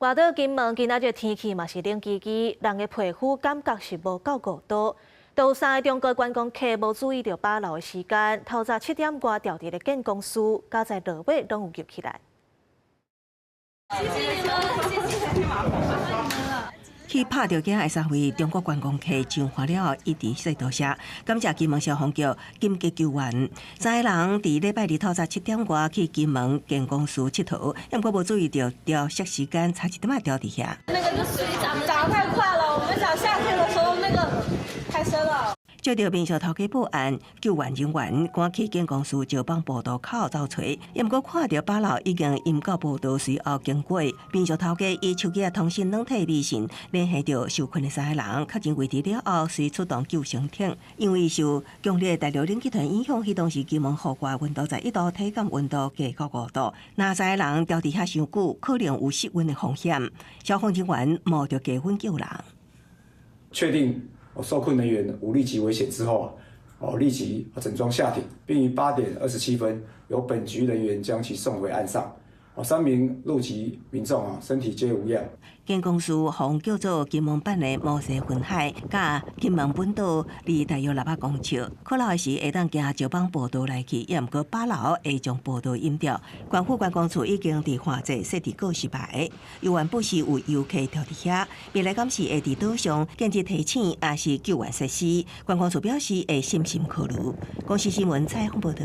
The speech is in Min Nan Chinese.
外島金門今仔日天氣嘛是冷吱吱，人的皮膚感覺是無夠5度。有三个中國觀光客無注意著把摟的時間，透早7點外牢佇咧建工司，佳哉落尾攏有救起來。謝謝你們，謝謝，麻煩你們了。去拍著囝的三位中國觀光客上岸了後，一直說多謝，感謝金門消防局緊急救援。三個人佇禮拜二透早7點外去金門建工司𨑨迌，毋過無注意著雕塑時間差一點仔牢佇遐。那個水漲漲太快了，我們想下去的時候，那個太深了。接著民宿頭家報案，救援人員趕去建工司石舫步道口走揣，毋過看著把摟已經淹到步道隨後經過，民宿頭家以手機仔通訊軟體微信聯繫著受困的三个人，確認位置了後，隨出動救生艇。因為受強烈大陸冷氣團影響，彼當時金門戶外溫度11度，體感溫度低過5度。若三个人牢佇遐傷久，可能有失溫的風險。消防人員冒著低溫救人。確定受困人員無立即危險之後，立即整裝下艇，並於8點27分由本局人員將其送回岸上。三名陸籍民眾啊，身體皆無恙。建工司予叫做金門版的摩西分海，佮金門本島離大約600公尺，可能是會當行石舫步道來去，也毋過把摟會將步道淹掉。縣府觀光處已經佇旱季設置告示牌，猶原不時有遊客牢佇遐，未來敢是會佇島上建置提醒，抑是救援設施？觀光處表示會審慎考慮。公視新聞採訪報導。